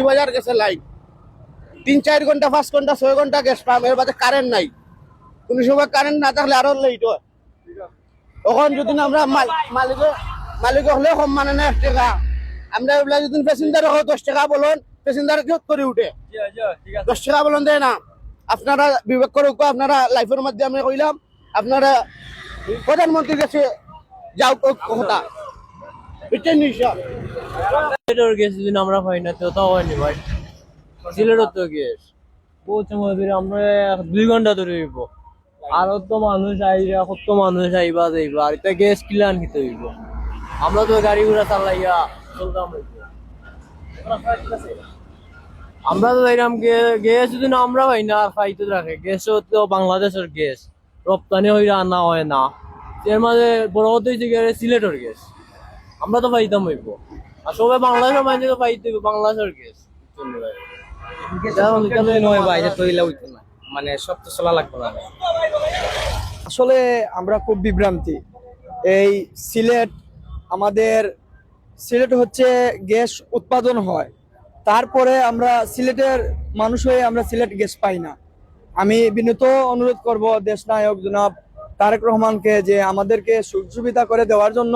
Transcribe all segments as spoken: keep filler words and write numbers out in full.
বাজার গেছে লাইন, তিন চার ঘন্টা, পাঁচ ঘন্টা, ছয় ঘন্টা গ্যাস পাম, এর বাদে কারেন্ট নাই। কোনো সময় কারেন্ট না থাকলে আরো লেট হয়। অখন যদি না আমরা মাল-, মালিক, মালিক হকলে কম মানে না এক টেকা, আমরা এগুলা যদি প্যাসেঞ্জার হোক দশ টেকা বলুন, প্যাসেঞ্জার কিয়ত করি উঠে? দশ টেকা বলুন দেয় না। আপনারা বিবেক করুক, আপনারা লাইভর মাধ্যমে কইলাম, আপনারা প্রধানমন্ত্রীর কাছে যাও, ও কথা, বুঝছেন নি? সব সিলেটর গ্যাস যদি আমরা পাই না, তো তাও হয়নি ভাই। সিলেটর তো গ্যাস বহুত সময় ধরে, আমরা এক দুই ঘন্টা ধরে হইব। আর অত মানুষ আইরা, কত মানুষ আইবা যাইবা, আর এটা গ্যাস কিলান খেতে হইব। আমরা তো গাড়ি ঘোড়া চালাইয়া চলতাম হইব। আমরা তো যাইরাম গে-, গ্যাস যদি না আমরা পাই না, আর পাইতো রাখে, গ্যাস তো বাংলাদেশের গ্যাস, রপ্তানি হইরা আনা হয় না। এর মাঝে বড় কথা হইছে গিয়ে সিলেটর গ্যাস, আমরা তো পাইতাম হইব। আর সবাই বাংলাদেশের মাঝে তো পাইতে হইব বাংলাদেশের গ্যাস। এটা, এটা তো নয় ভাই, এটা তো ইলা হইতো না, মানে সব তো চলা লাগতো না। আসলে আমরা খুব বিভ্রান্তি। এই সিলেট, আমাদের সিলেট হচ্ছে গ্যাস উৎপাদন হয়, তারপরে আমরা সিলেটের মানুষ হয়ে আমরা সিলেট গ্যাস পাই না। আমি বিনীত অনুরোধ করব দেশনায়ক জনাব তারেক রহমানকে যে আমাদেরকে সুযোগ সুবিধা করে দেওয়ার জন্য,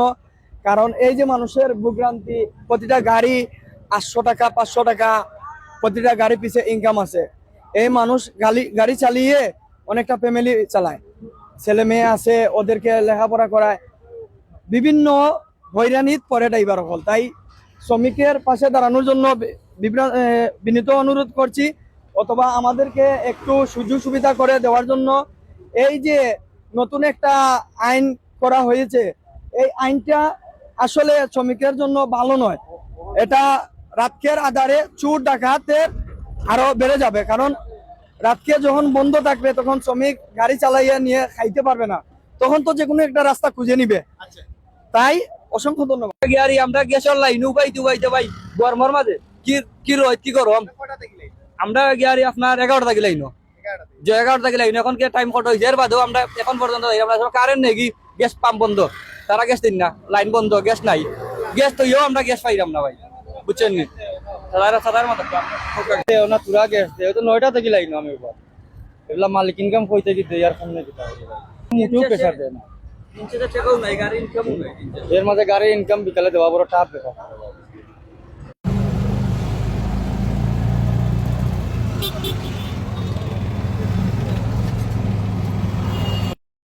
কারণ এই যে মানুষের ভোগান্তি, প্রতিটা গাড়ি আটশো টাকা, পাঁচশো টাকা, প্রতিটা গাড়ি পিছে ইনকাম আছে। এই মানুষ গাড়ি গাড়ি চালিয়ে অনেকটা ফ্যামিলি চালায়, ছেলে মেয়ে আছে, ওদেরকে লেখাপড়া করায়, বিভিন্ন হয়রানিত পড়ে ড্রাইভার হকল। তাই শ্রমিকের পাশে দাঁড়ানোর জন্য বি-, বিভ্রা-, এ, বিনীত অনুরোধ করছি, অথবা আমাদেরকে একটু সুযোগ সুবিধা করে দেওয়ার জন্য। এই যে নতুন একটা আইন করা হয়েছে, এই আইনটা আসলে শ্রমিকের জন্য ভালো নয়। এটা রাতকের আধারে চুর ডাকাতের আরো বেড়ে যাবে, কারণ রাতকে যখন বন্ধ থাকবে তখন শ্রমিক গাড়ি চালাইয়া নিয়ে খাইতে পারবে না, তখন তো যে কোনো একটা রাস্তা খুঁজে নিবে। তাই অসংখ্য ধন্যবাদ। গিয়ারি আমরা গ্যাসর লাইন উবাইতে উবাইতে ভাই, গরমর মাঝে কি, কি রোদ, কি গরম। আমরা গিয়ারি আপনার এগারোটা থাকি লাইন, যে এগারোটা থাকি লাইন, এখন কি টাইম কত হয়েছে, এর বাদেও আমরা এখন পর্যন্ত যাই, আমরা কারেন্ট নেই, গ্যাস পাম্প বন্ধ, তারা গ্যাস দিন না, লাইন বন্ধ, গ্যাস নাই, গ্যাস তো ইয়েও আমরা গ্যাস পাইলাম না ভাই, বুঝছেন নি? সাদারা সাদার মতো। ওনা তোরা গ্যাস দেয়, তো নয়টা থাকি লাইন আমি এবার। এগুলা মালিক ইনকাম কইতে কি দেয় আর সামনে দিতে হবে। মুঠেও প্রেশার দেয় না। এর মাঝে গাড়ি ইনকাম বিকালে দেওয়া বড় টাফ ব্যাপার।